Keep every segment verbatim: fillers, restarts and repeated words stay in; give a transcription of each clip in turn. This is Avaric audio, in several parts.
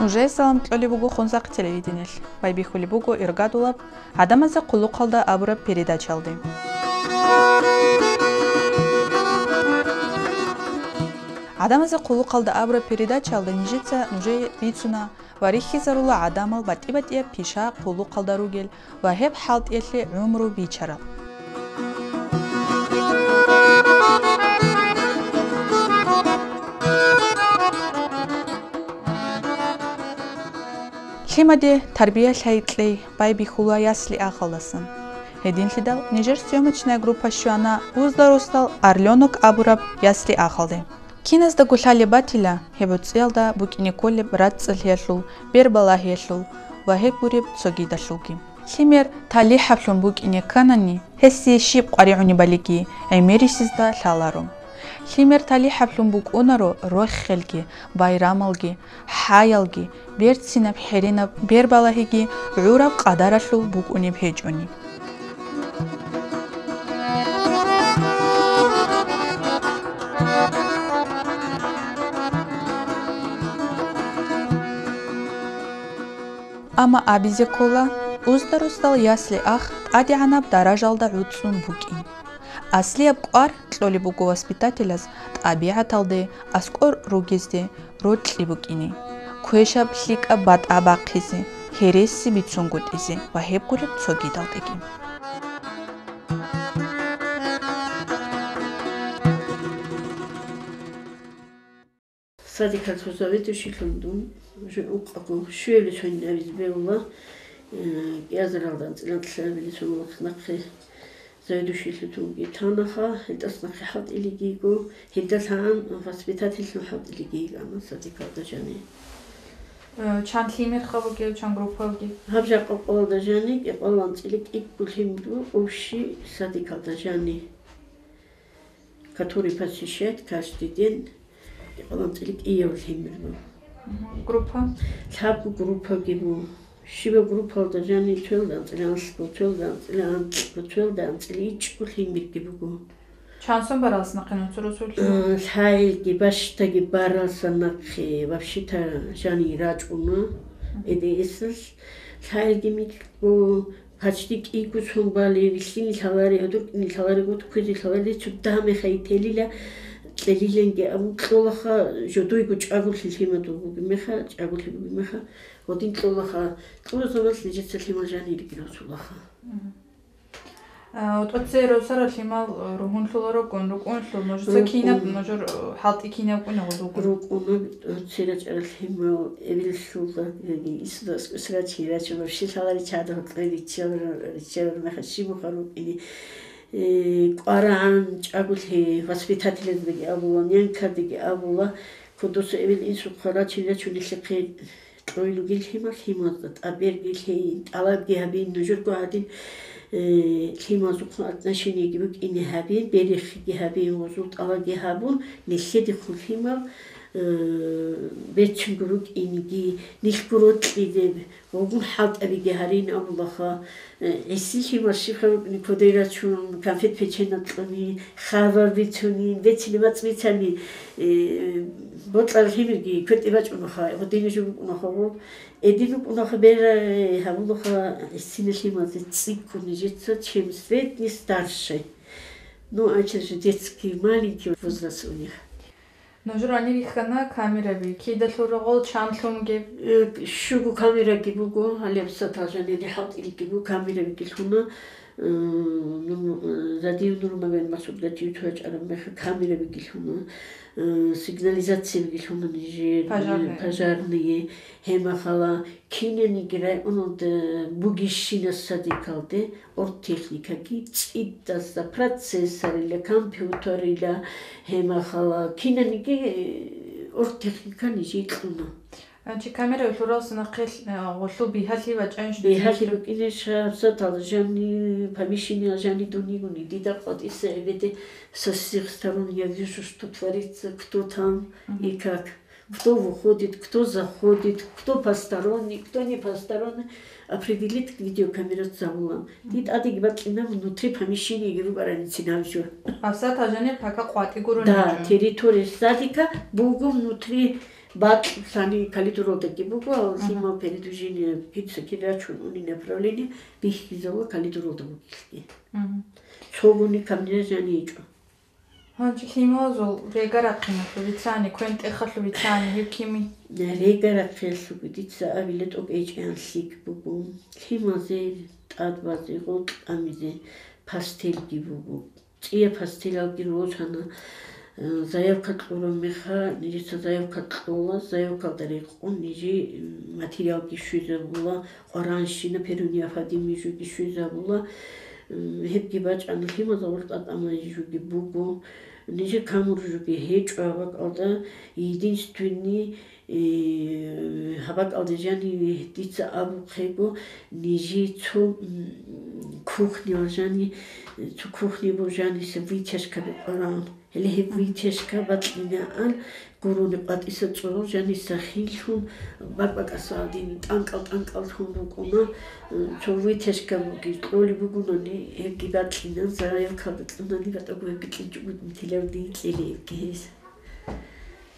Нужее салам кьолеб буго Хунзахъ телевидениялъ. Байбихьулеб буго иргадулаб «ГӀадамазе хъулухъалда абураб» передачаялде. «ГӀадамазе хъулухъалда абураб» передачаялда нижеца нужее бицуна ва рихьизарула гӀадамал батӀи-батӀияб пиша хъулухъалда ругел ва гьеб хӀалтӀиялъе гӀумру бичарал. Лъимаде тарбия-лъай кьей байбихьула ясли-ахалдасан. Гьединлъидал нижер съёмочная группа щвана Узда-Русдал «Орленок» абураб ясли-ахалде. Киназдаго лъалеб батила гьеб гӀуцӀиялда букӀине кколеб рацӀцӀалъиялъул, бербалагьиялъул ва гьеб гуреб цогидалъулги. Лъимер талихӀаблъун букӀине кканани, гьесие щиб къваригӀунебалиги гӀемерисезда лъаларо. Лъимер талихӀаблъун букӀунаро рохелги, байрамалги, хӀаялги, берцинаб-хӀеренаб бербалагьиги гӀураб къадаралъул букӀунеб гьечӀони. Амма абизе ккола, Узда-Русдал ясли-ах тӀадегӀанаб даражалда гӀуцӀун букӀин. Аслияб кӀвар кьолеб буго воспитателяз тӀабигӀаталде, аскӀор ругезде рокьи букӀине, квешаб лъикӀаб батӀа бахъизе, гьереси бицунгутӀизе ва гьеб гуреб цогидалдаги. Садикалъул заведующийлъун дун жо-, ункъабго щуялде цойин абизе бегьула, э, кӀиазаралда анцӀила анцӀила сумулахъ нахъе заведующийлъун дунги танаха, гьелдас нахъе хӀалтӀилигийго, гьелда лъагӀан воспитательлъун хӀалтӀилигийго, амма садикалда жани. Э, чан лъимерха бугев, чан группа бугев? Гьаб жакъа къоялда жани, кӀикъоялда анцӀила кӀикӀго лъимер бу, общий садикалда жани. Который посещает каждый день, кӀикъоялда анцӀила кӀияв лъимер бу. Мгм. Группа? Лъабго группаги бу. Щибаб группаялда жани цоялда анцӀила анлъго, цоялда анцӀила анкьго, цоялда анцӀила ичӀго лъимерги буго. Чан сон баралас нахъе нуцӀа росулъ? Э, лъагӀелги бащдаги баралса нахъе, вообще-то, жани рачӀуна, Мгм. Э Д С-алъ. ЛъагӀелги микьго, Гьачди кӀиго сон бале, вилълъине лъаларе, гьадуркьине лъаларе, гъутӀ кквезе лъаларе, цо дагьа мехай телила, кьелиланги абун кьолаха, жодойго чӀаголъи лъимадул бугеб меха, чӀаголъи бугеб меха, гъодин кьолаха, кьуразабаз нижеца лъимал жанириги росулаха. Мгм. А, тӀоцей росарал лъимал, э, ругьунлъуларогун, рукӀунлъул, нужеца РукӀун. Кинаб, нужер, э, хӀалтӀи кинаб кӀуна гъозулгун? РукӀуна, тӀоцей рачӀарал лъимал, эбеллъулда, яги исудас усрачи рача, вообще лъалари чада гьоркье риччалра-, риччалармаха, щиб буха рукӀине. Э, кӀварагӀан чӀаголъи воспитателаздаги абула, нянькадаги абула, кодоса эбел-инсухъа рачин рачунелъухъе кьой ругел лъимал, лъималда тӀаберги лъейин, тӀалабги гьабин, нужерго гьадин, э, лъималзухъа отношениеги букӀине гьабин, берихъиги гьабин, гъозул тӀалабги гьабун, нилъедехун лъимал, э, берцинго рукӀинеги, нилъго рокьизе, гъогун хӀалтӀабиги гьарин абулаха, э, гӀиси лъимал щибха рукӀине кодой рачун, конфет-печенье кьуни, хабар бицунин, бецин мацӀ бицани, э, бокьарал лъимерги квертӀи бачӀунаха, гъодине жо букӀунаха гъо. Эдин букӀунаха бера, э, гьабулаха гӀисина лъималзе цӀикӀкӀун нижеца, чем средний старше. Ну, а чем же детский маленький возраст у них. Нужер гьанир рихьана камераби, кидалъул рогъол чанлъун геб? Э, щуго камераги буго, гьале абсатал жанири хӀалтӀилги буго, камерабиги лъуна, э, ну, э, Задиев Нурмагомед Масгьудгачиевич вачӀараб мехалъ камерабиги лъуна, э, сигнализациябиги лъуна нижер, э, Пожарные. Пожарные, гьебмехалъ кинениги районалда бугищинас садикалде оргтехникаги цӀидаса, процессорила, компьютерила, гьебмехалъ кинениги, э, оргтехника нижее кьуна. А, чи камера улъуралса нахъе, э, гъолъул бигьалъи бачӀайищ нужее? Бигьалъи букӀинищ, гьабсатал жани, помещение жани дунигуни, дида къватӀиса эбеде со всех сторон я вижу, что творится, кто там и как. Мгм. Кто выходит, кто заходит, кто посторонний, кто не посторонний, определить видеокамерат завулан. Дид адиги бакӀина внутри помещениеги букӀарани цинаб жо. Гьабсатал жанир пока къватӀи гурони. Да, жо. Территория садика буго внутри, Бакьлъани калидуралдаги буго, гьал лъимал передвижение кица-кида рачун уни направление бихьизавула калидуралда бугелъги. Цогуни камнира жаничӀо. Гьанже лъималазул регарахъиналъул вицани, квен-тӀехалъул вицани, гьеб кими? Регарахъиялъуги дица абила тӀокӀечӀеян лъикӀ буго. Лъималазе тӀад базе, гъоркь тӀамизе пастелги буго. ЦӀия пастелалги росана, э, заявка кьураб меха, нижеца заявка кьола, заявкалда рекъон нижи, м, материалги щвезабула, къваранщина, первой необходимый жоги щвезабула. М, гьебги бачӀана, лъимаза гъоркьа тӀамай жоги буго, нижер камур жоги гьечӀо гьаб бакӀалда, единственный, э, гьаб бакӀалда жаниве дица абухъего, нижи цо, м, кухнял жани, цо кухня бо жаниса вытяжка букӀаран. Гьеле гьеб вытяжка бакьинаан, гурони къватӀиса цӀорол жаниса хинлъун, бакӀ-бакӀаса гьадин тӀанкӀал-тӀанкӀаллъун букӀуна. Цо вытяжка буги кьолеб бугунани, гьебги бакьинан, заявкалда кьунани батӀаго гьебги кьинчӀого дун телев дин кьели гьебги гьес.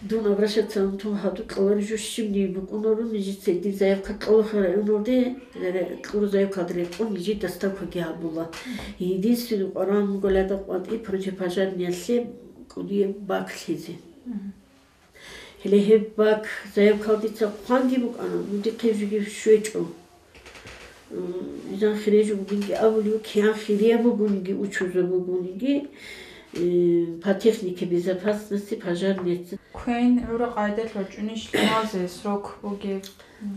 Дун обращаться тун гьадур кьолари жо щибни букӀунарун, нижеца дир заявка кьолаха районалде, ре-, кьура заявкалда рекъон, нижер доставкаги гьабула. Единственный къваран буго лада къватӀи противопожарниялъе кӀудияб бак лъезе. Гьеле гьеб бак заявкал дица хъванги букӀана, ну, дихъе жуги щвечӀо. М, изан хире жо бугинги абулев, киян хирияб бугониги, учузаб бугониги, э, по технике безопасности пожарница. Квен гӀура къайдалъ вачӀунищ лъималазе срок бугеб?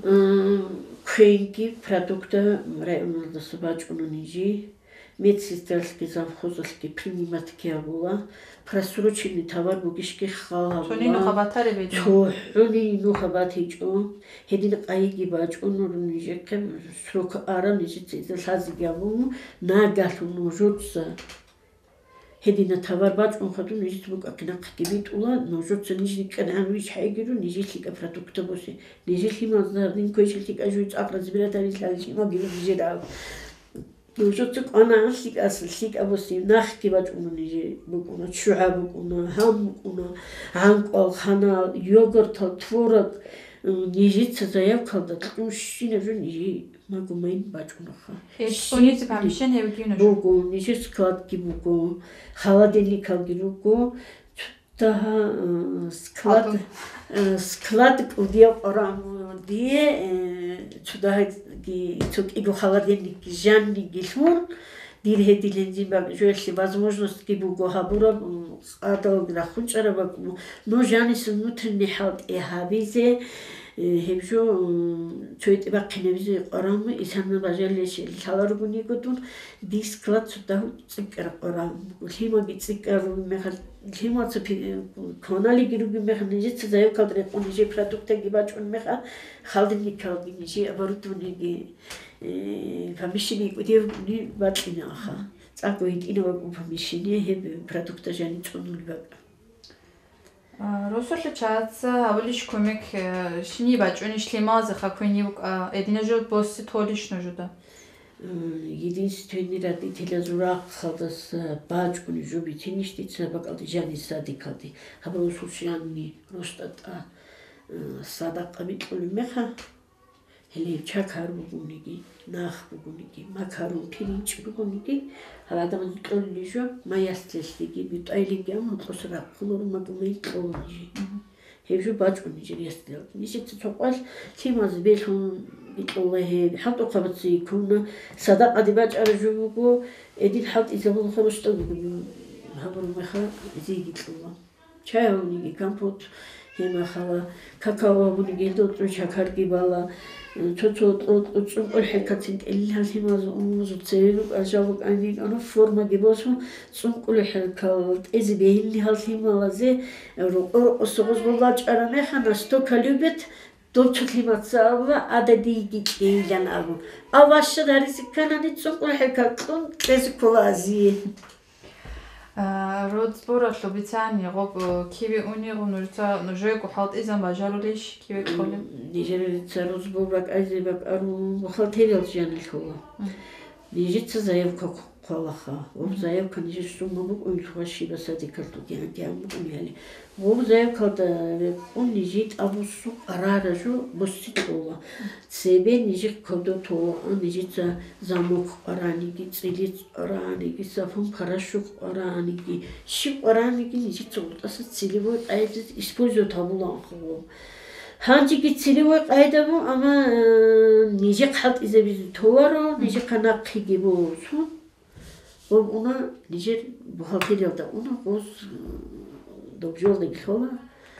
М, квенги продукта районалдаса бачӀуна нижи. Медсестралъги завхозалъги приниматги гьабула, просроченный товар бугищги хал гьабула. Цони нуха батареб гьедин? ЦохӀони нуха батичӀо. Гьедин къайиги бачӀун нижехъе срок араб нижеца иза лъазеги гьабун, нагагьлъун нужеца. Гьедина товар бачӀун хадуб нижеца букӀахъи нахъги битӀула, нужеца нижни кӀанагӀан вичхӀегиро, нижер лъикӀа продукта босе. Нижер лъималазда гьадин квешал лъикӀа жуй цӀакъ разбирать гьарилъали лъималги нижер аб. Нужеца кӀвана лъикӀаса, лъикӀаб буссин, нахги бачӀуна нижер букӀуна, ччугӀа букӀуна, гьан букӀуна, гӀанкӀал, ханал, йогуртал, творог, м, нижеца заявкалда кьун щинаб жо нижер магумайн бачӀунаха. Э, цонизе помещение бугин нуж? Буго, нижер складги буго, холодильникалги руго, Дагьа, э, склад, гьатӀун. Э, склад кӀудияв къваран дие, э, цо дагьаги, цо кӀиго холодильникги жанниги лъун, дир гьедин гьенжин бакӀ жоялъе возможностьги буго гьабураб, м, къадалги рахун чӀараб бакӀ бу-, ну, жаниса внутренний хӀалтӀи гьабизе, э, гьеб жо, м, цо гьетӀи бахъинабизе къваран исана бажалищ лъала ругониго дун, дир склад цо дагь цӀикӀкӀараб къваран буго, лъимаги цӀикӀкӀараб мехалъ, Лъималаца пи-, кваналиги ругеб мехалъ, нижеца заявкалда рекъон, нижер продуктаги бачӀун мехалъ, холодильникалги, нижер оборудованиеги, э, помещение кӀудияб бугони бакьина аха. ЦӀакъго гьитӀинаб бакӀун помещение, гьеб продукта жаниб цӀунулеб бакӀ. А, росулъа чаца гьабулищ кумек, э, щиниб бачӀунищ лъималазеха квениб букӀа, гьедина жо босе толищ нужеда? М, единственный родителазул рахъалдаса бачӀунеб жо бицинищ дица бакӀалде жаниб садикалде. Гьаб росулъ жанни росдатӀа, м, садакъа бикьулеб мехалъ, гьеле чакар бугониги, нах бугониги, макарон, пиринч бугониги, гьаб гӀадамазда кьолеб жо, маясдалъеги, бутӀайлъиги, амма кьоса рахъуларо, магумай кьола нижи. Гьеб жо бачӀун нижер ясдал. Нижеца цо къвалъ лъималаз белъун бикьула гьеб. ХӀалтӀухъабаца йиккуна, садакъаде бачӀараб жо буго, гьедин хӀалтӀизабулха росдал буго, гьабураб мехалъ зиги кьола. Чай гьабуниги, компот, гьеб мехалъ какао гьабуниги, гьелда цӀун чакарги бала. Цо-цо кьо-, кьо-, цӀункӀул хӀелкацин кӀелин гьал лъималаз умумузул цеве рукӀа, жал рукӀайин йикӀана, формаги босун, цӀункӀул хӀелкал тӀезе бегьилин гьал лъималазе, рокъо-рокъоса гъозбол бачӀараб мехалъ, настолько любят, дов цо лъимаца абула, ада дийги кьейилан абу. А ващад гьаризе кканани, цӀункӀул хӀелкал кьун кьезе ккола азие. А, рудзбуралъул бицани гъоб, э, киве уни гъоб нужеца, нужего хӀалтӀизан бажарулищ, киве кьолеб? М, нижерица рудзбур бакӀайзе бакӀарун бухгалтериялъ жанилъула. Мгм. Нижеца заявка Хъвалаха. Гъоб заявка нижер сумма букӀунелъул щибаса декалъуги гьанкӀи гьан букӀунеяли. Гъоб заявкалда рекъон нижи тӀабуссу къарара жо босси кьола. Цебе нижихъ кодо тола, нижица замок къвараниги, цӀилиц къвараниги, сафун парашух къвараниги, щиб къвараниги нижица гъутӀаса целевой къайдаз использовать гьабулаанха гъоб. Гьанжеги целевой къайда бу, амма, э, нижихъ хӀалтӀизабизе толаро, нижихъа нахъеги босун. Гъоб уна, нижер бухгалтериялда уна, гъоз, м, доб жоялдаги лъола,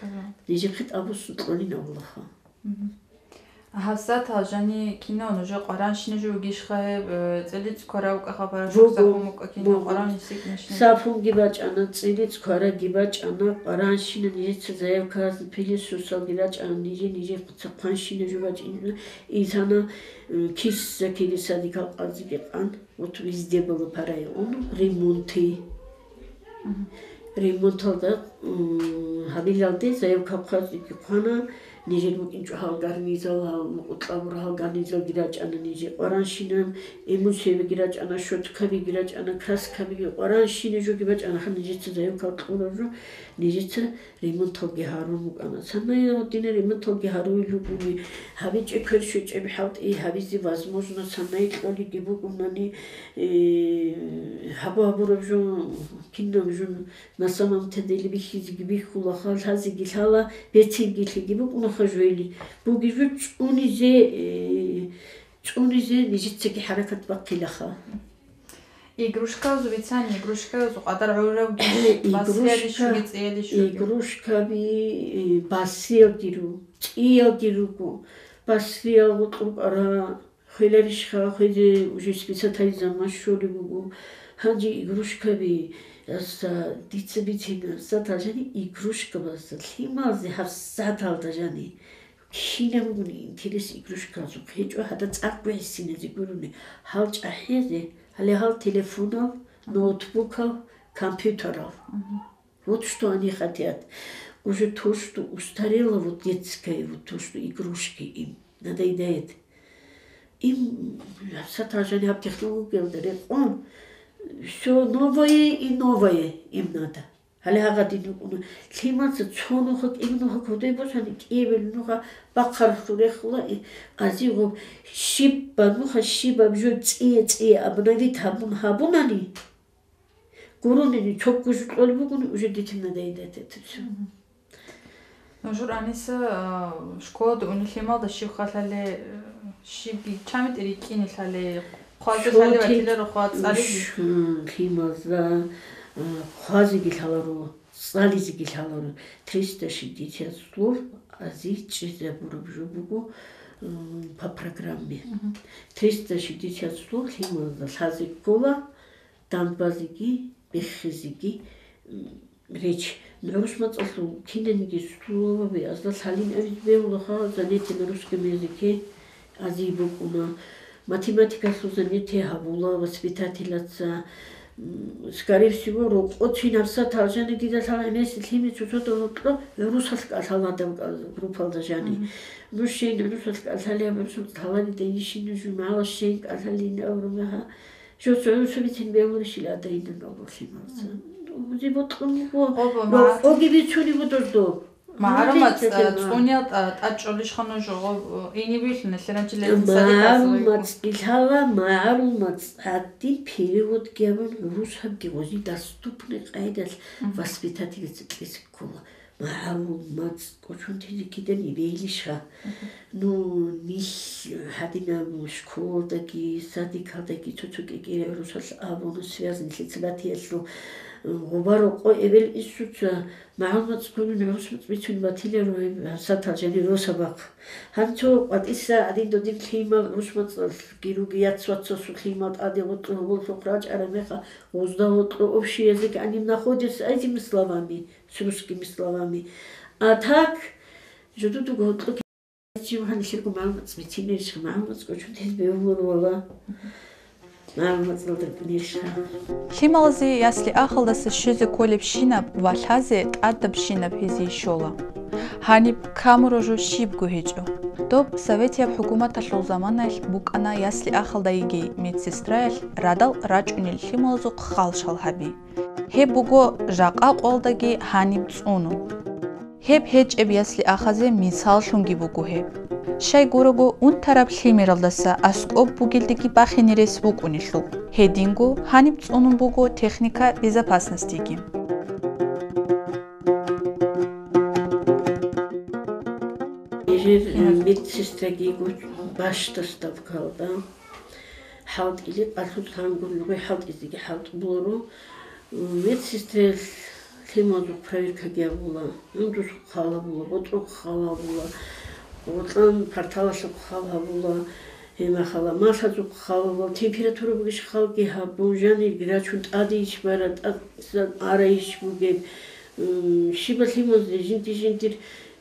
Ага. нижехъе тӀабуссун кьолин абулаха. Мгм. Гьабсагьатал жани кинав нужер къваранщина жо вугищха гьеб, э, цӀилиц кварав кӀаха парашух Буго, сафун букӀа кинав буго. къваран гьисикӀнищина? Сафунги бачӀана, цӀилиц квараги бачӀана, къваранщина нижеца заявкаялъ пилисусалги рачӀана, нижер-нижер цахъанщина жо бачӀинчӀо, исана, м, киса-кириса дигьал къазиги къан. Вот везде было по району ремонты. Мгм. Ремонталда, м, гьабилалде заявка хъвазеги хъвана, нижер букӀинчӀо гьал гарнизал, гьал мукъукьабур гьал гарнизалги рачӀана нижер къваранщинан, эмульсиябиги рачӀана, щёткабиги рачӀана, краскабиги, къваранщина жоги бачӀана, ха нижеца заявка кьураб жо, нижеца ремонталги гьарун букӀана. Санай гьадинаб ремонталги гьаруй лугуни, гьабичӀеб квер щвечӀеб хӀалтӀи гьабизе возможно санай кьолиги букӀунани, э, гьабу-гьабураб жо, кинаб жо, на самом-то деле бихьизеги бихьула, ха лъазеги лъала, бецинги лъиги букӀунаха жойли. Буги жо цӀунизе, э, цӀунизе нижецаги хӀаракат бахъилаха. Игрушкаязул бицани, игрушкаязул къадар гӀурабги, басриялищуги, Игрушка, цӀиялищуги. Игрушкаби, э, басриялги ру-, цӀиялги руго. Басриял гъутӀ рукӀара, хвеларищха, хвезе уже списать гьаризе заман щолеб буго. Гьанже игрушкаби, аса, дица бицина, аса, даже игрушка баса, лъималазе гьабсагьаталда жани. Кинаб бугони интерес игрушкаялъухъ гьечӀо, гьадаб цӀакъго гӀисиназе гурони, гьал чӀахӀиязе, гьале гьал телефонал, ноутбукал, компьютерал. Мгм. Вот что они хотят. Уже то, что устарело, вот детское, вот то, что игрушки им надоедает. Им гьабсагьатал жани гьаб технологиялда рекъон, всё новое и новое им надо. Гьале гьагъадин рукӀуна. Лъималаца цо нуха, кӀиго нуха кодой босани, кӀиябилеб нуха бахъаралъур рехула, и, азиго щиб бануха, щибаб жо цӀие-цӀие обновить гьабун гьабунани, гуронани цо ккужу кьолеб бугони, уже детям надоедает это всё. Мгм. Нужер гьаниса, а, школада унелъималда щиб халале, э, щибги чамитӀи рикӀкӀине лъале, хъвазе лъале ватиларо хъва цӀалиги? Лъималза, а, хъвазеги лъаларо, цӀализеги лъаларо. Триста шестьдесят слов ази чӀезабураб жо буго, м, по программе. Мгм. Триста шестьдесят слов лъималза лъазе ккола. Данбазеги, биххизеги, м, речь. ГӀурус мацӀалъул кинаниги словаби азда лъалин абизе бегьулаха, занятие на русском языке ази букӀуна. Математикалъул занятие гьабула воспитателаца. М, скорее всего, рокъоцин гьабсагьатал жани дида лъала гьениса лъимер цоцазда гьоркьоб гӀурусалъ кӀалъала гьадаб группалда жани. Мгм. Нуж щайин гӀурусалъ кӀалъалеб, гӀурусалъ лъаларин дайнищин нуж жумагӀала щайин кӀалъалин абураб мехалъ, Жо цо-, цо бицин бегьулищила дайинан абурлъималца. Мгм. Узи бокьун буго, Къобо ва магӀар-, къоги бицунеб буго дозда. МагӀарул мацӀ, Молодец, Татьяна. ЦӀунял тӀа-, тӀад чӀолищха нуж гъо-, инибилъун, лъеранчи лезни садикалъ гӀоло. МагӀарул мацӀ билъала, магӀарул мацӀ гьадин переводги гьабун, гӀурусабги гъози доступный къайдалъ Мгм. воспитательница кьезе ккола. МагӀарул мацӀ кӀочон тезе кидан ибейлищха? Мгм. Ну, нилъ гьадинаб школалдаги, садикалдаги цо-цо кӀекӀея гӀурусалъ абуна, связь нилъеца батиялъул, гъубарокъо эбел-инсуца магӀарул мацӀ кколин гӀурус мацӀ бицун батиларо гьеб гьабсагьатал жанир росабахъ. Гьанцо къватӀиса гьадин додин лъимал гӀурус мацӀалъги руги, яц-вацасул лъимал тӀаде гъоркье гьоболлъухъ рачӀараб мехалъ, гъозда гьоркьо общий язык они находятся этими словами. С русскими словами. А так, жодуду гьоркьо чи вугьани лъирго магӀлумат цӀбитинерищха, магӀлумат цӀкӀочун тез бегьуларо вала. МагӀлумат цӀалдиркӀунерищха. Лъималазе ясли-ахалдаса щвезе кколебщинаб ва лъазе тӀадабщинаб гьезие щола. Гьаниб камура жо щибго гьечӀо. Доб советияб хӀукуматалъул заманаялъ букӀана ясли-ахалда йигей медсестраялъ радал рачӀунел лъималазухъ халщал гьаби. Гьеб буго жакъа къоялдаги гьаниб цӀунун. Гьеб гьечӀеб ясли-ахазе мисаллъунги буго гьеб. Щайгурого, унтараб лъимералдаса аскӀоб бугелдеги бахине рес букӀунелъул, гьединго гьаниб цӀунун буго техника безопасностиги. Нижер, э, медсестраги гуч баш доставкалда хӀалтӀили, къалъулъ гьангуллугъи хӀалтӀизеги хӀалтӀуларо. Медсестраялъ лъималазухъ проверкаги гьабула, гӀундузухъ хал гьабула, ботӀрухъ хал гьабула, гъоркьан парталалъухъ хал гьабула, гьебмехалъ малъазухъ хал гьабула, температура бугищ халги гьабун, жанирги рачун, тӀадейищ бара, тӀад-, арайищ бугеб, м, щибал лъималазде жинди-жиндир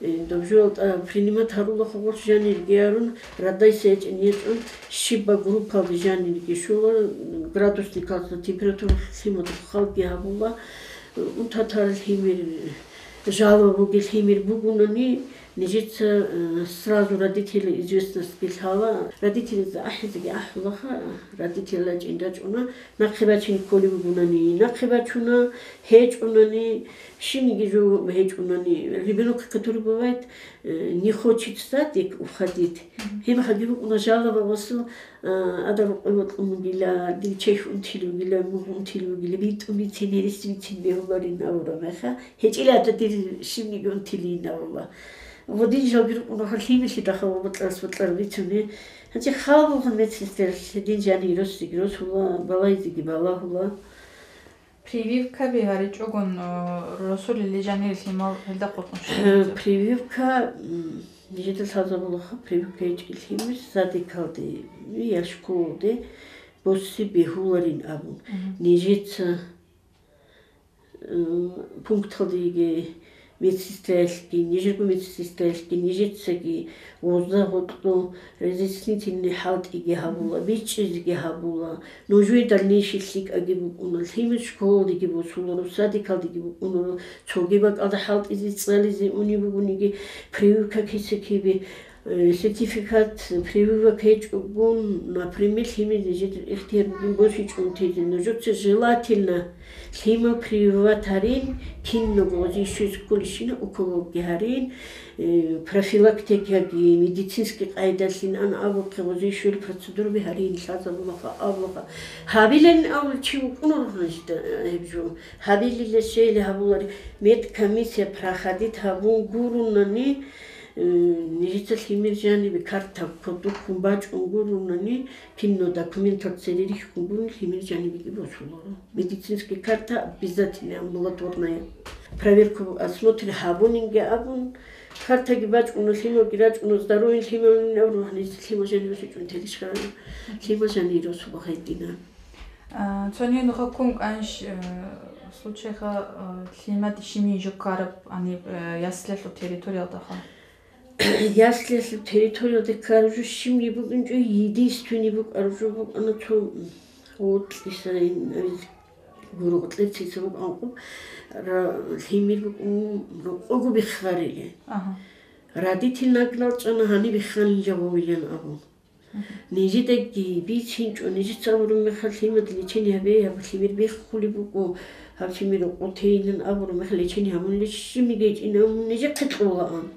Э, доб жоялда принимать гьарулаха гъорлъ жанирги гьарун, радайса гьечӀин гьечӀун, щибаб группалде жанирги щола, градусникалда температура лъималазухъ халги гьабула, унтатал лъимер, жалоба бугел лъимер бугунани, нижеца, э, сразу родителей известностьги лъала. Родителизе ахӀизеги ахӀулаха, родитель рачӀин рачӀуна, нахъе бачин кколеб бугунани, нахъе бачуна, гьечӀунани, щибниги жо гьечӀунани, ребёнок, который бывает, э, не хочет в садик уходить. Мгм. Гьеб гьаги букӀуна жалоба гъосул, а, ада рукъой вокьун вугила, див чехь унтил вугила, мугъ унтил вугила, битӀун бицин, гьересин бицин бегьуларин абура меха, гьечӀила ада дир щибниги унтилин абула. Ва дин жалги рукӀуна, гьар лъимерлъи дахъал ва бокьарас бокьар бицуни. Гьанже хал бугъун медсестралъ дин жанир росиги росула, балайзеги балагьула. Прививкаби гьаричӀогун, э, росулел жанир лъимал гьелда хутӀун щвезаб. Прививка, м, нижеда лъазабулаха, прививка гьечӀел лъимер садикалде, я школалде боси бегьуларин абун. Мгм. Нижеца, м, пункталдеги медсестраялъги, нижерго медсестраялъги, нижецаги гъозда-гъоркьо разъяснительный хӀалтӀиги гьабула, бичӀчӀизеги гьабула. Нужее дальнейший лъикӀаги букӀуна, лъимер школалдеги босуларо, садикалдеги букӀунаро, цоги бакӀалда хӀалтӀизе цӀализе унеб бугониги, прививка киса-кибе, э, сертификат, прививка гьечӀогун, например, лъимер нижер ихтияр бугин босичӀун тезе. Нужеца желательно лъимал прививать гьарин, кинабго гъозие щвезе кколищина уколалги гьарин, э, профилактикаги, медицинский къайдалъин ан абухъе гъозие щвел процедураби гьарин, лъазабулаха, абулаха. Гьабилан абулев чи вукӀунаро гьанжеда, э, гьеб жо. Гьабилила щейили гьабулари, медкомиссия проходить гьабун гурунани, э, нижеца лъимер жанибе карта кодухъун бачӀун гурунани, кино документал цере рихьун гурун лъимер жанибеги босуларо. Медицинский карта обязательно амбулаторная. Проверку, осмотр гьабунинги абун, картаги бачӀуна, лъималги рачӀуна, здоровье лъималин абун, гьанже лъимал жанибе щвечӀун телищ гьарана, лъимал жанир росула гьедина. А, цониги нухалъ ккун кӀанищ, э, случайха, э, лъимаде щибниги жо ккараб, гьаниб, э, яслиялъул территориялдаха? Яслиялъул территориялда ккараб жо щибниги букӀинчӀо, единственный букӀараб жо букӀана цо гъоркьиса ин, э, гургъу кьецица букӀанкъуб, ра-, лъимер букӀун рокъого биххарилан. Ага. Родитель наглал чӀана, гьаниб бихханилан жавабилан абун. Нижедаги бицинчӀо, нижеца абураб мехалъ лъимад лечение гьабе, гьаб лъимер биххулеб буго, гьаб лъимер къотейилан абураб мехалъ лечение гьабун лечимигечӀин абун нижехъе кьолаан.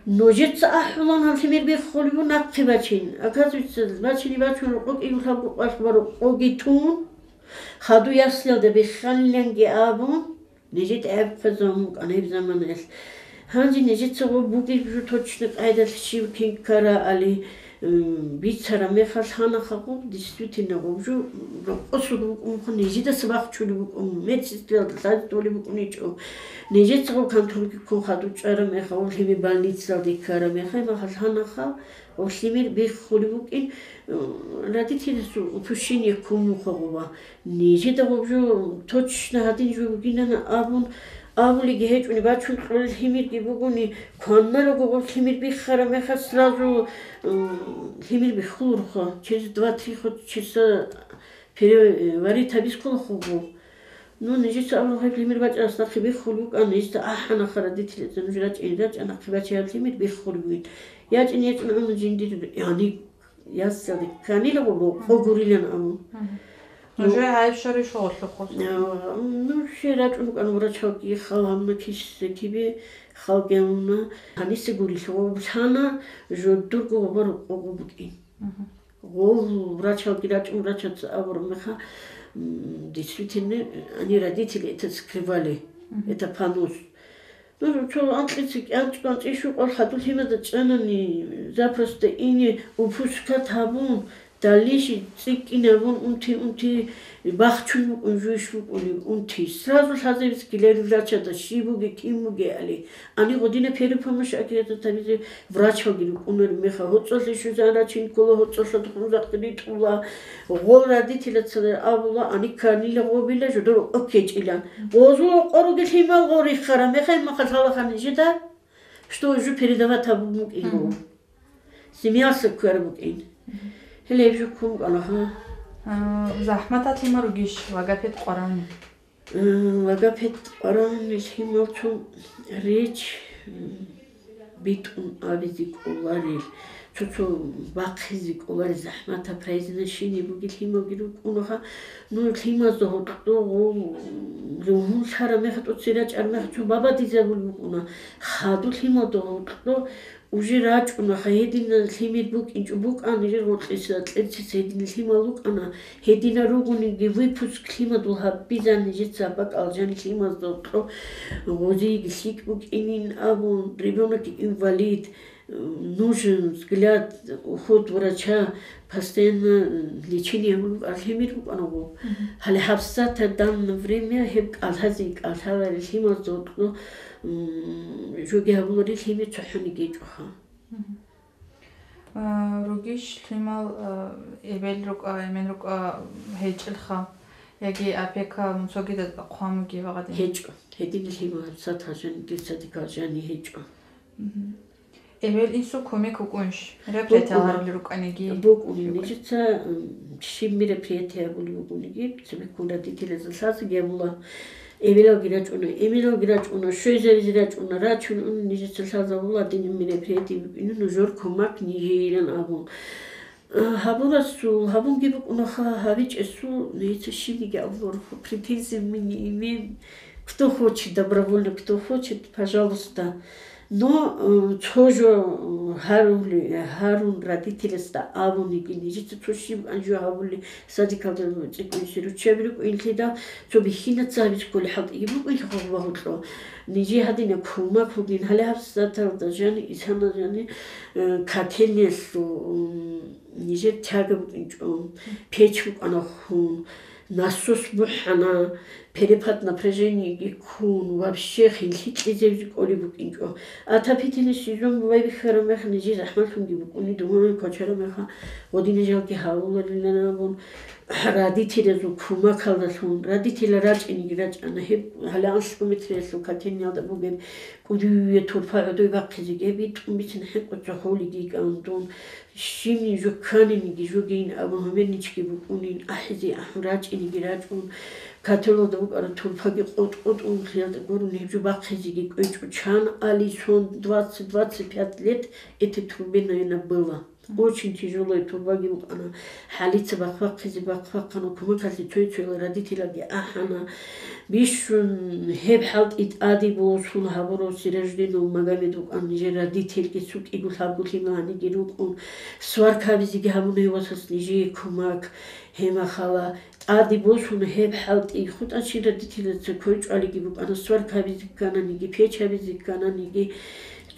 Нужеца ахӀулан гьаб лъимер биххулеб буго нахъе бачин. Оказывается, бачине бачун рокъо кӀиго лъабго къвалъ ва рокъоги тун, хадуб яслиялда бихханиланги абун, Нижеда гӀеб хъвезабун букӀана гьеб заманаялъ. Гьанже нижеца гъоб бугеб жо точно къайдалъ щив кин ккара али, м, бицараб мехалъ гьанаха гъоб, действительно, гъоб жо рокъосул букӀунха, нижедаса бахчулеб букӀун, медсестралда лъазе толеб букӀуничӀо. Нижеца гъоб контрольги ккун хадуб чӀараб мехалъ, гъоб лъимер больницалде ккараб мехалъ, махалъ гьанаха, Гъоб лъимер биххулеб букӀин, э, родителасул упущение ккун мухъа гъоба. Нижеда гъоб жо точно гьадин жо бугилан абун, абулебги гьечӀони, бачун кьолел лъимерги бугони, кванараго гъоб лъимер биххараб мехалъ сразу, э, лъимер биххулароха. Через два-три хоть часа переварить гьабизе кколаха гъоб. Ну, нижеца абураб гьеб лъимер бачӀарас нахъе биххулеб букӀан, нижеца ахӀана ха родителазда, нуж рачӀин, рачӀа нахъе бачараб лъимер биххулеб бугин. ЯчӀин, яцӀун абун жиндир, гьаниб ясалде кканила гъоб рокъо гурилан абун. Мгм. Ну, уже гьайиб шари шо гъолъухъо. А, ну, щай рачӀун рукӀана врачалги, хал гьабуна кисиса кибе, халги гьабуна. Гьаниса гурилъ гъоб лъана, жодорго гъоба рокъо гъоб букӀин. Мгм. Гъол врачалги рачӀун, врачаца абураб меха, м, действительно, они, родители, это скрывали, мгм, это понос. Ну, цо анкьица кӀанцӀ-кӀанцӀи щукъал хадур лъимада чӀанани, запросто ине упускать гьабун, дальнейший цӀикӀкӀин гьабун, унти-унти бахчун букӀун, жуйищ букӀунеб унти. Сразу лъазабиз ккеларил врачада, щиб бугеб, кин бугеб али. Ани гъодина перепомощь оказать гьабизе врачалги рукӀунареб меха, гьоцӀалъе щвезан рачин ккола, гьоцӀалъа тухумзахъ ритӀула. Гъол родителаца абула, ани кканила гъобила, жодор окечӀилан. Гъозул рокъор ругел лъимал гъо риххараб мехалъ, махалъ гьалаха нижеда, что уже передавать гьабун букӀин гъо. Мгм. Семьялъа ккараб букӀин. Мгм. Гьеле гьеб жо ккун кӀала, гьа. А, захӀматал лъимал ругищ логопед къварани? Э, логопед къварани лъималцун речь, м, битӀун абизе кӀоларел, цо-цо бахъизе кӀоларел захӀматаб произношение бугел лъималги рукӀунаха. Ну, лъимазда гьоркьо гъо-, лугьун лъараб мехалъ, тӀоцебе рачӀараб мехалъ цо бабадизабулеб букӀуна. Хадур лъималда гьоркьо уже рачӀунаха, гьединал лъимер букӀинчӀо букӀана, жер гъоркьиса кьерчица гьединал лъимал рукӀана. Гьединал ругониги, выпуск лъимадул гьабизан нижеца бакӀал жан лъимазда кьо, гъозиеги лъикӀ букӀинин абун, ребёнок инвалид, нужен взгляд, уход врача, постоянно лечение гьабулеб лъимер букӀана гъо. Мгм. Гьале гьабсагӀат данное время гьеб кӀалъазе кӀалъаларел лъимазда кьо, м, жоги гьабуларел лъимер цохӀониги гьечӀоха. Мгм. А, ругищ лъимал, а, эбел рукӀа, эмен рукӀа гьечӀелха, яги опека цогидаз хъван бугеб гьадин? ГьечӀо. Гьедин лъимал гьабсагӀат гьажани, дирцадикал жани гьечӀо. Мгм. Эбел-инсул кумек букӀунищ? Мероприятие гьарулел рукӀаниги? БукӀунин. БукӀун. Нижеца, м, щиб мероприятие гьабулеб бугониги, цебеккун родителазда лъазеги гьабула. Эбелалги рачӀуна, эменалги рачӀуна, щвезаризе рачӀуна, рачун ун нижеца лъазабула динаб мероприятие букӀине нужер кумак нижейилан абун. А, гьабурасул, гьабунги букӀунаха, гьабичӀесул, нижеца щибниги абуларо, претензия мы не имеем. Кто хочет добровольно, кто хочет, пожалуйста. Но, э, цо жо, э, гьарули-, гьарун родителасда абуниги, нижеца цо щиб жо гьабули, садикалда цӀикӀкӀунси руччаби рукӀинлъидал, цо бихьинаца гьабизе кколеб хӀалтӀиги букӀинлъи хъубагьулъо. Нижее гьадинаб кумак бугин, гьале гьабсагӀаталда жани, исана жани, э, котельниялъул, м, нижер тяга букӀинчӀо, печь букӀана хун, насос бухӀана, перепад напряжениеги ккун, вообще хинлъи кьезе кӀолеб букӀинчӀо. Отопительный сезон байбихьараб мехалъ нижее захӀмалъунги букӀуна, дугьунал квачараб мехалъ гъодинал жалги гьавуларилан абун, родителазул кумакалдалъун, родителал рачӀинеги рачӀана, гьеб гьале анлъго метриялъул котельниялда бугеб кӀудияб турпа гӀодой бахъизеги, гьеб битӀун бицин хӀинкъуца холеги йикӀан дун. Щиб жо кканиги жогейин абун, гьумерничги букӀунин, ахӀизе ахӀун, рачӀинеги рачӀун, котелалда букӀараб турпаги къотӀ-къотӀун, хиялда гурун гьеб жо бахъизеги кӀвечӀо. Чан али сон двадцать, двадцать пять лет этой трубе, наверное, было. Очень тяжелая турбаги букӀана. ХӀалица бахъ-бахъизе бахъ-бахъана, кумекалъе цой-цоял родителалги ахӀана. Бищун гьеб хӀалтӀи тӀаде босун гьабурав Сираждинов Магомед вукӀан, нижер родительги цо кӀиго-лъабго лъимал гьаниги рукӀун, сварка гьабизеги гьабуна гьев васас нижее кумак. Гьеб мехалъ тӀаде босун гьеб хӀалтӀи хутӀанщин родителаца квер чӀвалиги букӀана, сварка гьабизе ккананиги, печь гьабизе ккананиги,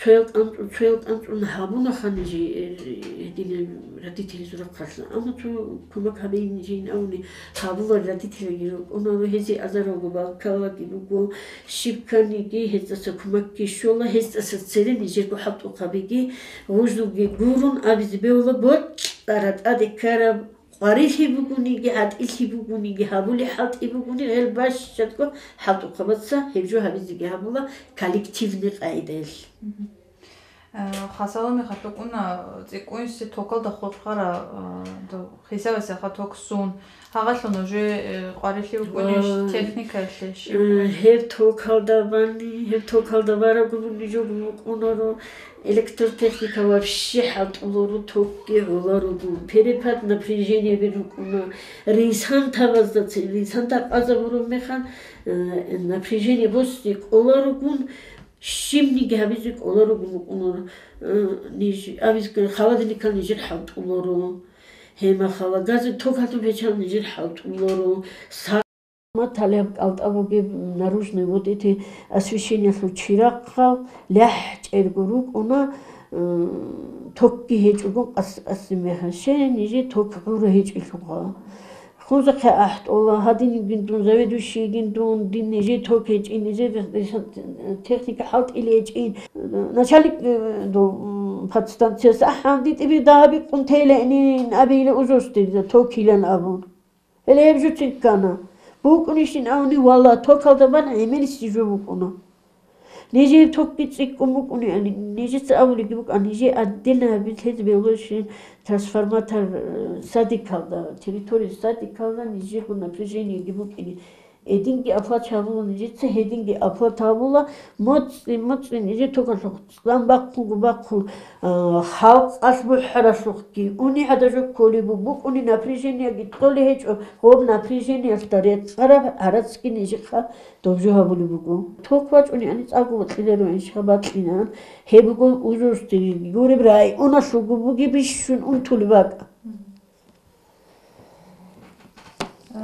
цоял кӀанцӀун, цоял кӀанцӀун гьабунаха нижее, э, гьединаб родителазул рахъалъа. Амма цо кумак гьабейин жин абуни гьабулел родителалги рукӀунаро, гьезие азаралго баркалаги буго, щиб кканиги гьездаса кумакги щола, гьездаса цере нижерго хӀалтӀухъабиги, гъужлуги гурун абизе бегьула, бокьара тӀаде ккараб къварилъи бугониги, гӀатӀилъи бугониги, гьабулеб хӀалтӀи бугони, гьел бащадго хӀалтӀухъабаца гьеб жо гьабизеги гьабула коллективный къагӀидаялъ. Мгм. Э, хасала мехалъ букӀуна цӀикӀкӀуниси токалда хутӀ гъара, э, дов хисабасеха ток ссун. Гьагъалъун уже, э, къварилъи букӀунищ, Ва, техникаялъе щиб э, бугеб? Гьеб токалда бани, гьеб токалда барагу нижого букӀунаро, электротехника вообще хӀалтӀуларо, токги гӀоларуго. Перепад напряжениеби рукӀуна. Ринсан табазда ци-, ринсан такъазабураб мехалъ, э, напряжение босе кӀоларугун, щибниги гьабизе кӀоларугун букӀунаро, э, ниж, абизги, холодильникал нижер хӀалтӀуларо. Гьема хала газе токалъул печал нижер хӀалтӀуларо. Са-, ма талеб кӀалтӀа бугеб наружный вот эти освещениялъул чирахъал лехӀ чӀерго рукӀуна, э, токги гьечӀого къас-, къасим мехалъ. Щай нижер ток гӀура гьечӀелъулха? Хунзахъе ахӀтӀола, гьадин йигин дун, заведующий йигин дун, дин нижер ток гьечӀин, нижер техника хӀалтӀили гьечӀин. Начальник, э, дов, м, подстанцияс ахӀан дитӀиби дагьаби къунтейилаанин абейила узосде, ток йилан абун. Гьеле гьеб жуцин ккана. БукӀунищин абуни, валла, токалда бан гӀемерисеб жо букӀуна. Нижер токги цӀикӀкӀун букӀунани, нижеца абулебги букӀана, нижер отдельно гьабизе лъезе бегьуларищин трансформатор, э, садикалда, территория садикалда нижерго напряжениеги букӀине. Гьединги оплача гьабула нижеца, гьединги оплата гьабула, моцӀи-моцӀи нижер токалъухъ цӀан бахъуго бахъун, а, халкъалъ бухӀаралъухъги, уни гӀадажо кколеб букӀуни напряжениеги кьолей гьечӀо, гъоб напряжениялда рекъараб гӀарацги нижехъа доб жо гьабулеб буго. Ток бачӀунани цӀакъго бокьиларо, иншаллагь, бакьинан. Гьеб буго узосде гуреб районалъулго бугеб бищун унтулеб бакӀ. Э,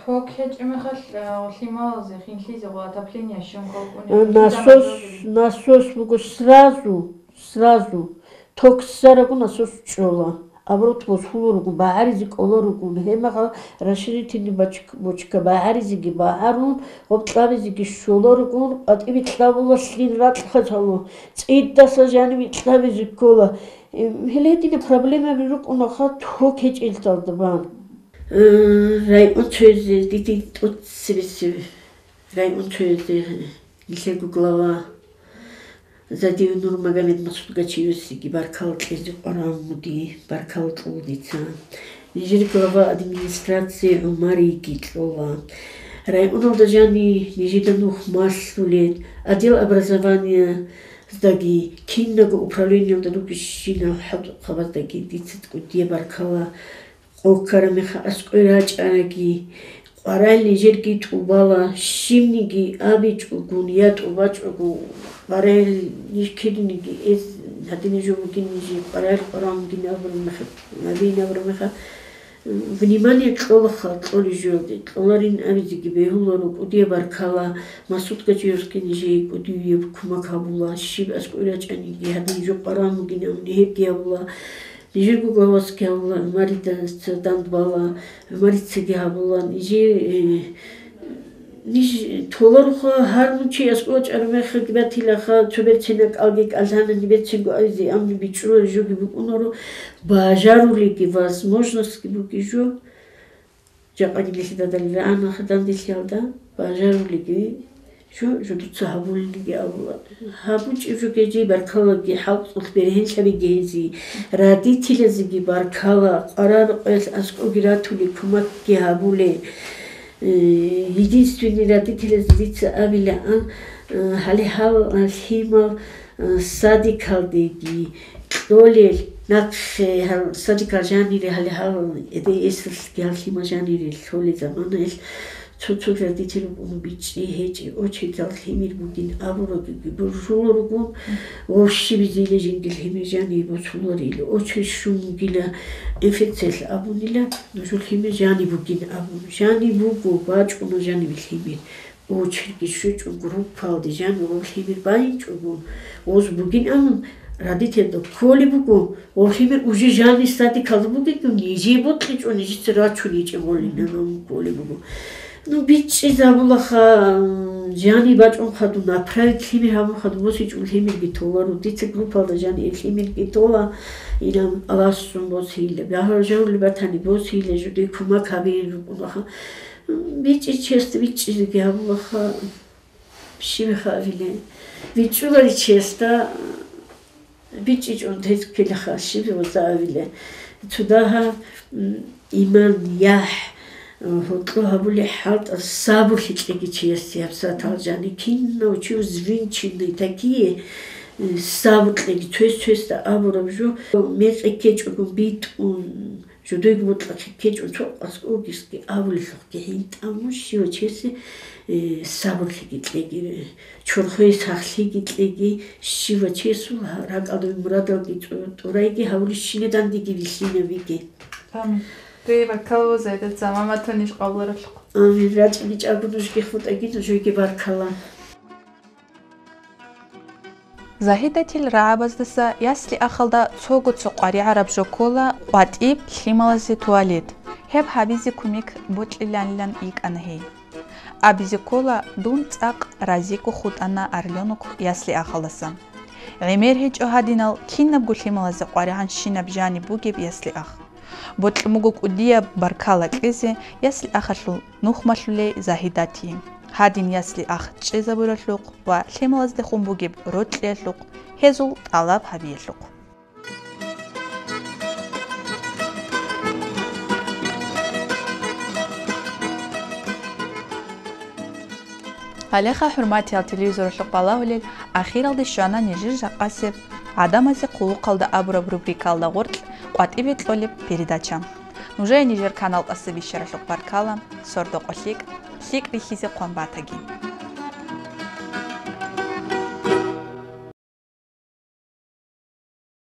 ток гьечӀеб мехалъ, э, лъималазе, хинлъизе гъо отопление щун кколкӀуни, Э, насос, насос буго сразу, сразу. Ток ссарагу насос чӀола. Оборот босуларугун, багӀаризе кӀоларугун. Гьеб мехалъ расширительный бач-, бочка багӀаризеги багӀарун, гъоб кьабизеги щоларугун, къватӀибе кьабула, лъим ракьалъ гьало. ЦӀидаса жанибе кьабизе ккола. Гьеле гьединаб проблемаби рукӀунаха ток гьечӀелдалда бан. Э, районцоязе, дидин тӀоцебесеб районцоязе, нилъерго глава Задиев Нурмагомед Масудгачиевасеги баркала кьезе къваран муди, баркала кьола дица. Нижер глава администрации ГӀумарийги кьола. Районалда жани нижеда нух малъулел, отдел образования здаги, кинабго управлениялда ругищинал хӀалтӀухъабаздаги дица кӀудияб баркала. Къо ккараб мехалъ аскӀове рачӀараги, къварал нижерги тӀубала, щибниги абичӀогун я тӀубачӀого, къварал ниж кириниги эс, гьадин жо бугин нижер къварал къваран бугин абураб мехалъ, абин абураб мехалъ, внимание кьолаха, кьолей жо, кьоларин абизеги бегьуларо, кӀудияб баркала, Масудгачиевасги нижее кӀудияб кумек гьабула, щиб аскӀове рачӀаниги, гьадин жо къваран бугин абуни гьебги гьабула, нижерго главасги гьабула, ГӀумаридаца данде бала, ГӀумарицаги гьабула, нижер, э, ниж толаруха, гьар мун чи аскӀов вачӀараб мехалги батилаха, цо берцинаб кӀалги кӀалъана, нибецинго айзе, амма бичӀчӀулареб жоги букӀунаро, бажарулебги, возможностьги бугей жо. Жакъа нилъеда далил рагӀана хадандилъиялда, бажарулеги жо, жо дуца гьабулелги абула. ГьабучӀеб жо гьезие баркалаги, хӀалкъалъ бергьенлъабиги гьезие, родителазеги баркала, къварал къоялъ аскӀоги ратулей, кумекги гьабулей. Э, единственный родителазе дица абилаан, э, гьале гьал, э, лъимал, э, садикалдеги кьолел нахъе, гьал садикал жанире, гьале гьал эде эсалъги гьал лъимал жанире лъолел заманаялъ цо-цо родитель букӀун бичӀчӀи гьечӀи, очередьал лъимер бугин абурагиги буржуларугун, вовши бизила жинди лъимер жани босуларила, очередь щун бугила инфекциялъ абунила, нужер лъимер жани бугин абун. Жани буго, бачӀуна жаниве лъимер. Очередьги щвечӀо группаялде, жани гъоб лъимер байинчӀого, гъоз бугин абун, родительда кколеб буго, гъоб лъимер уже жани садикалда бугеб, нижее бокьичӀо, нижеца рачун гьечӀеб гъолин абун кколеб буго. Ну, бичӀчӀизабулаха, м, жани бачӀун хадуб, направить лъимер гьабун хадуб босичӀого лъимерги толаро. Дица группаялда жани лъимерги тола, инан алассун босила, бягьаржавли батани босила, жуде кумек гьабейин рукӀунаха. БичӀчӀичиясда бичӀчӀизеги гьабулаха, щибиха абиле. БичӀчӀуларичиясда БичӀчӀичӀун тез ккелаха, щиб гьезда абилеб. Цо дагьа, м, иман, яхӀ, гьоркьо гьабулеб хӀалтӀа, сабурлъи кьеги чиясе гьабсагӀат гьалжани. Кинав чи взвинченный такие, э, сабур кьеги, цояс цоясда абураб жо, мекъи ккечӀого битӀун, жодойги бокьухъе ккечӀун, цо къаск угесги абулелъухъги гьинтӀамун, щивав чиясе, э, сабурлъиги кьеги, чорхое сахлъиги кьеги, щивав чиясул гьа-, ракӀалда мурадалги тӀу-, тӀурайги, гьавулищинаб дандеги вилълъинабиги. Амин. Дие баркала, Загьидат, заман батани иш къабуларалъухъ. Амин. РачӀинчӀого нужги хутӀаги, нужееги баркала. Загьидатил рагӀабаздаса ясли-ахалда цого-цо къваригӀараб жо ккола къватӀиб лъималазе туалет. Гьеб гьабизе кумек бокьиланилан йикӀана гьей. Абизе ккола, дун цӀакъ разиго хутӀана Орленок ясли-ахалдаса. ГӀемер гьечӀо гьадинал кинабго лъималазе къваригӀанщинаб жаниб бугеб ясли-ах. Бокьун буго кӀудияб баркала кьезе ясли-ахалъул нухмалъулей Загьидатие. Гьадин ясли-ах чӀезабуралъухъ ва лъималаздехун бугеб рокьиялъухъ, гьезул тӀалаб гьабиялъухъ. Гьалеха, хӀурматиял телевизоралъухъ балагьулел, ахиралде щвана нижер жакъасеб «ГӀадамазе хъулухъалда» абураб рубрикалда гъоркь къватӀибе кьолеб передача. Нужее нижер канал тӀаса бищаралъухъ баркала, сордо-къо лъикӀ, лъикӀ рихьизе хъван батаги.